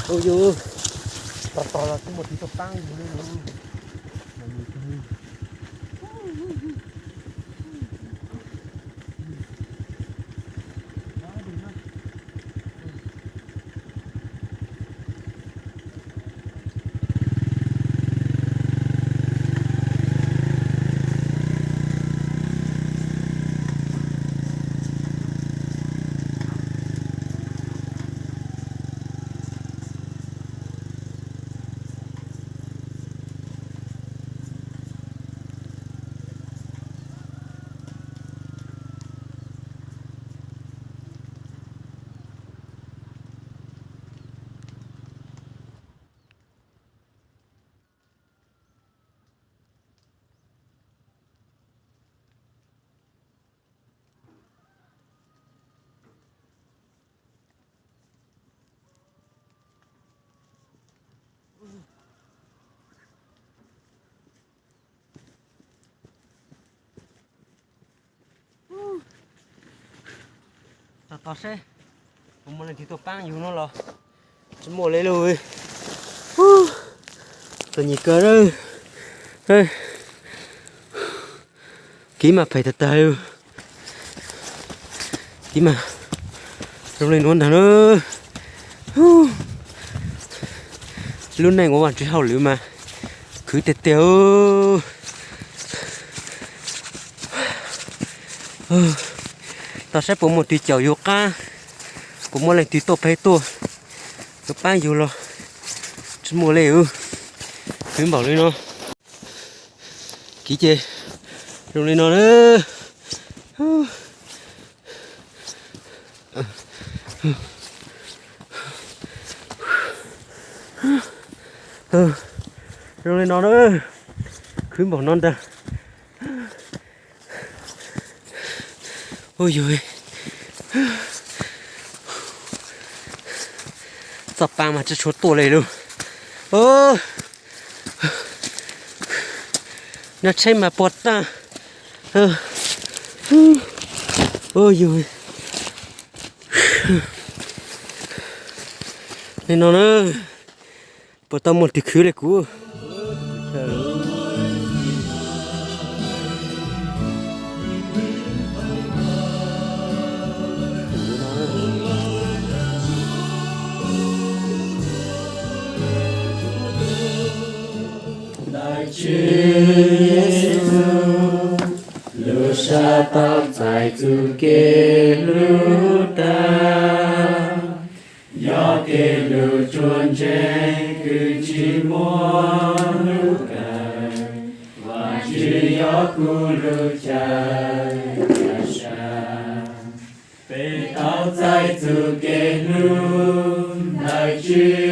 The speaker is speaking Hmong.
Ua yus, tos tos los tsis muaj tiv tauj paab yus li no. Tos tos seb puas muaj leej twg tuaj paab yus no los tsis muaj li lauj. Txom nyem kawg. Kev mas phem tag tag. Kev mas zoo li nuav ntag na. Lub neej ua Vaajtswv hauj lwm mas khwv tiag tiag. Tos saib puas muaj tug caum yus qab, puas muaj leej twg tuaj peb tuaj, tuaj paab yus los tsis muaj li. Khwv npaum li no. Kev ces zoo li no na. Zoo li no na. Khwv npaum no ntag. Ua yus, txoj paa mas tsis tshua tuaj li lauj. Nyob tsheb mas puas tag. Ua yus, li no na, puas tau muaj twg khwv li kuv. Ntawm Tswv Yexus, lub sab tau txais txuj kev hlub tag, yog kev hlub tsuas ntseeg kws tsis muaj hnub kawg. Vajtswv yog kuv lub caij tag sa, peb tau txais txuj kev hlub ntawm Tswv